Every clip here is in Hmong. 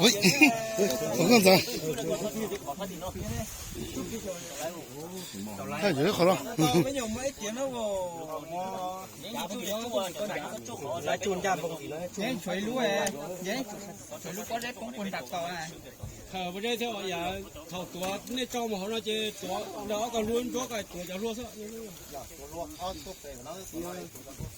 Ui, ua koj ntxawm. Thaj yuav ib qho los. Thaum tuav nej tso mus hauv no ces tuav ob tog hlua nruab ko tuav cov hlua xwb.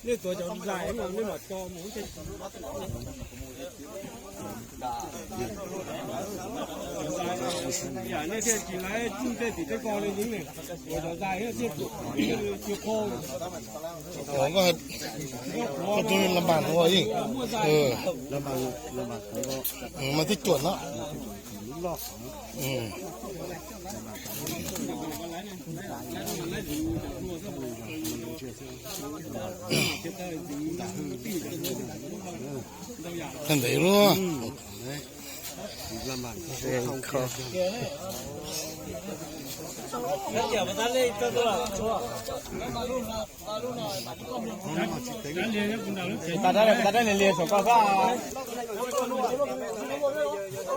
Nej tuav cov zais nej mam tso mus. Yam nej thiaj tsis laib tsuj tej tim tej ko li ntawd, tuav cov zais thiaj tsis qho. Koj tus lam npam ua ib, mas twb cuam no. Tag ntev lub.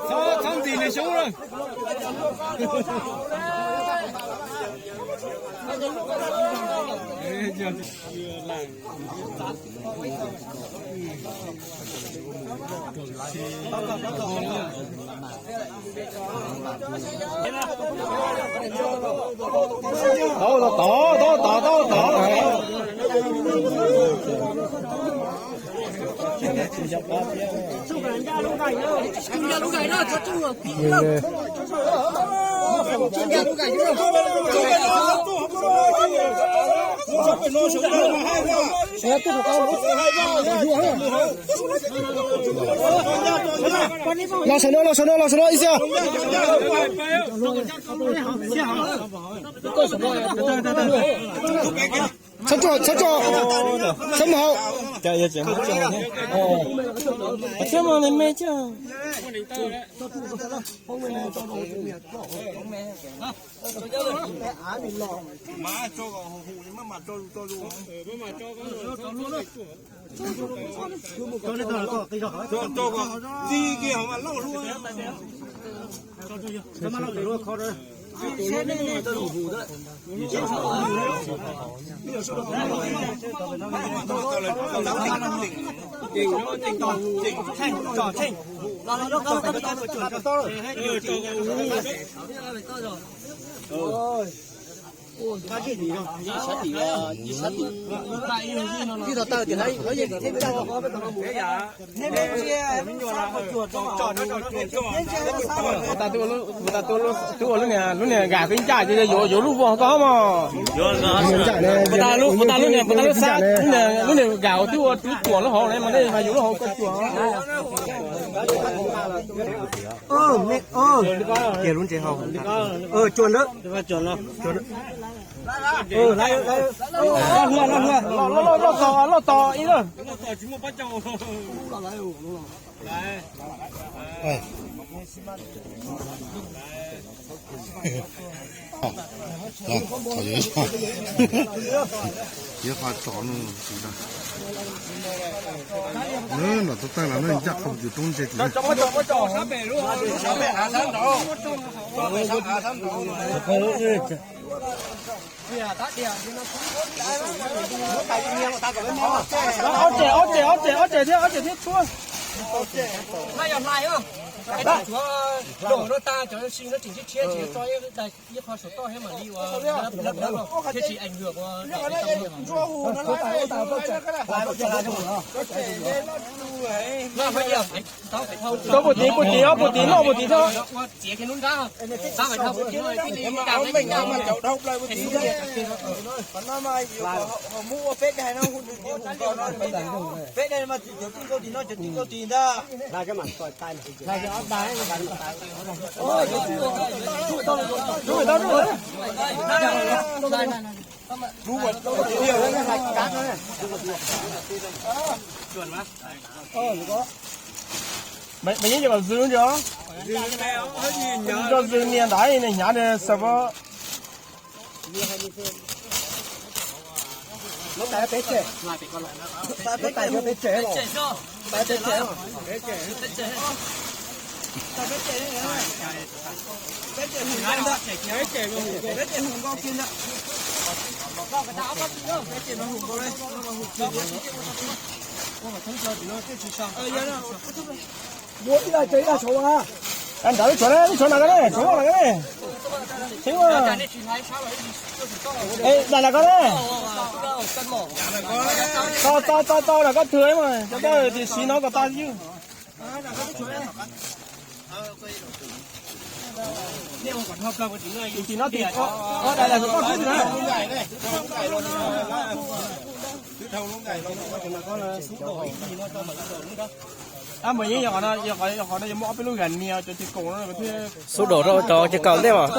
Txhob ntxim nws xyoob lawm. Tau, tau, tau, tau, tau, tau. Los saum no, los saum no, los saum no ib xwb. Txhob tsuag, txhob tsuag, txhob mus hauv. Txhob mus me me. Ib tug tawj tias lawv yeej thiab. Puas tas twb ua lub niag, lub niag gam twb ncaj ces yuav, yuav lub vog koj mog. Puas tas lub niag, puas tas lub xab, lub niag gam twb ua twb tuam lub hauv ne mas nej mas yuav lub hauv koj cuam. Cia lub ntses hauv. Cuam ntawd. Loj tos, loj tos ib lawm. Yuav qhov tso no, no tus tawj los no ncaj qhov yus roob ntse. Ob ces, ob ces, ob ces, ob ces thiab, ob ces thiab tshuab. Tau puas tiv, puas tiv, ob puas tiv, noj puas tiv thiab. Mày, mày nhớ giờ bảo dư chưa? Cho dư niên đấy này nhá này sao có. Nó tại peb tseg. Nó tại peb tseg los. Tại peb tseg los. Peb tseg hum nkauj ntag. Peb tseg hum nkauj kiag ntag. Peb tseg hum nkauj li. Ua ib dag tso ib dag tshuav. Nrad lub tshuav na, lub tshuav nrad ko ne, tshuav loj na ko ne. Heev mas. Dam nrad ko ne. Tau tau tau tau nrad ko twg mas cov koj tim siv no kom tas yus. Tim no tim, dam nrad ko twg na. Ab, mas yeej yog qhov no, yog qhov no yuav muaj ob peb lub gas nias cov ces kaum no thiab. Xub daus rau cov ces kaum ntej mas.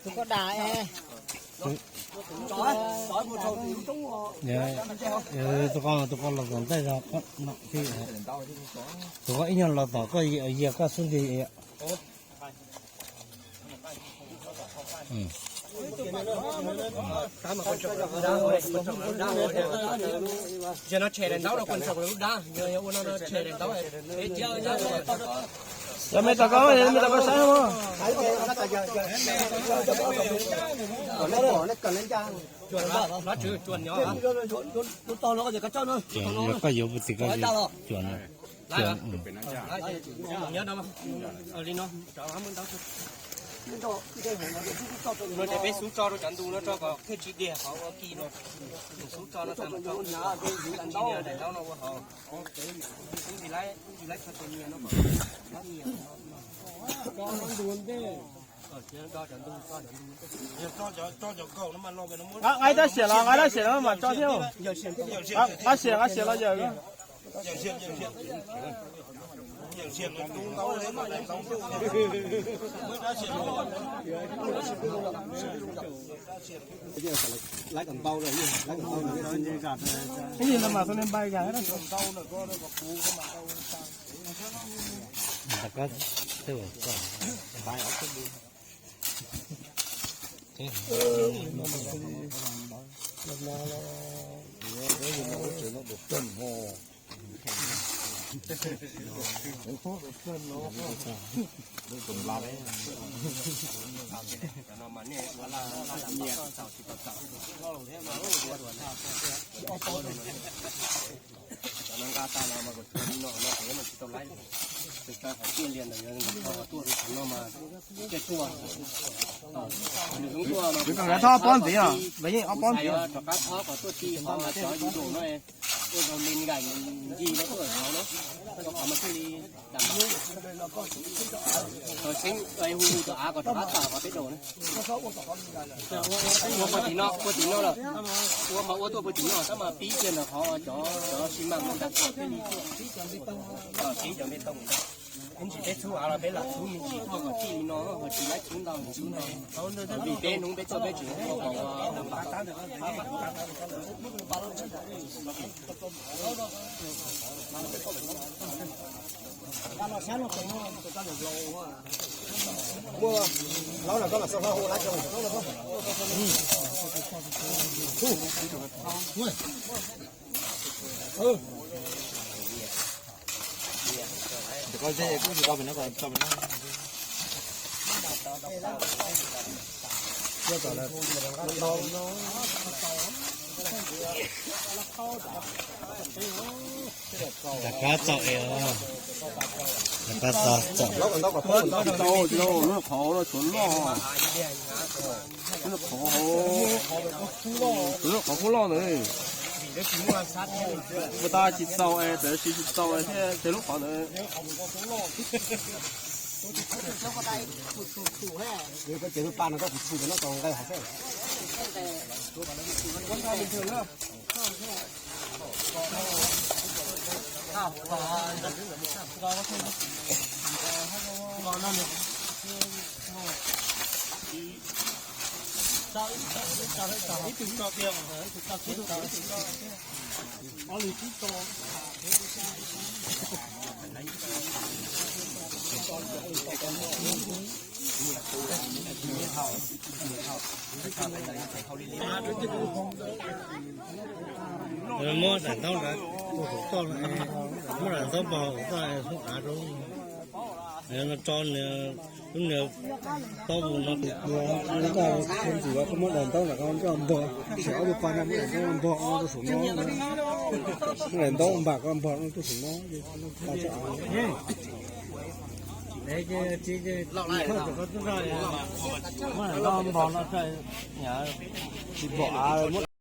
Tus koj da es. Tus koj, tus koj los tom ntej, tus koj ib nyuag los tom koj, yog koj xub nti. Yog no tshem daim ntaub no kuj txog lub dab, yog ua no tshem daim ntaub. Yog me tau koj, yog me tau koj saib mog. Yog koj yuav puas tim koj cuam no. Li no, peb xub tso rau cov ntu no tso kom thiaj tsis diag qhov ua ki no. Xub tso no tas mus tso, tsis diag daim ntaub no ua hauv. Xub tsis laib, tsis laib txog tus nyias no kom nyias. Nqa tab xiam los, nqa tab xiam los mas tso thiab. Nqa tab xiam, nqa tab xiam los yawm. Ib yam no mas tau nej npai gais. Cov no nqa tas los mas kuv tsuas li no no ces mas tsis tau laib. Tus tsawg qhov tiaj lias ntawm yuav tuaj rau qhov no mas tiaj tuaj. Nws hlub tuaj mas kuv xav ob pob ntxiv, kuv xav rov qab thov kom tuaj ti qhov mas cov yus dum no ua zog li nkaim ncig no tuaj hauv no, rau qhov mas thiaj li dam. Tov seeb hu hu tom av kom rov qab tawm qhov peb dum na. Ua puag tim no, puag tim no lawm. Ua mas ua tuaj puag tim no tab mas pib kiag ntawm qhov cov cov xi măng no ntag. Pib cov me tooj ntag. Ib ntsis peb txhub av los peb lam txhub me ntsis tuaj kom txij li no, ho tsis laib txhub ntau txhub ntau. Vim peb hnub peb tuaj peb tseem ua kom ua tas npav. Rov qab txaus es, rov qab txaus. Lub qhov no tshuav loj, lub qhov, lub qhov kub loj ntawd. Ua tas tsis txaus es txawm siv tsis txaus thiab, lub qhov ntawd. Koj tsev tus pa no koj kuv txhu cov no tau nqaij hov xwb. Muab daim ntaub ntawd ua saum toj, muab daim ntaub npog saum toj, hoob av rau no tso nws, lub niag taub vus no. Koj ntxim koj muab daim ntaub ntawm koj coj npog, sawv ob tug pa no muab daim ntaub npog no rau saum no, muab daim ntaub npog koj npog no rau saum no. Muab daim ntaub npog no, tsis pom av muab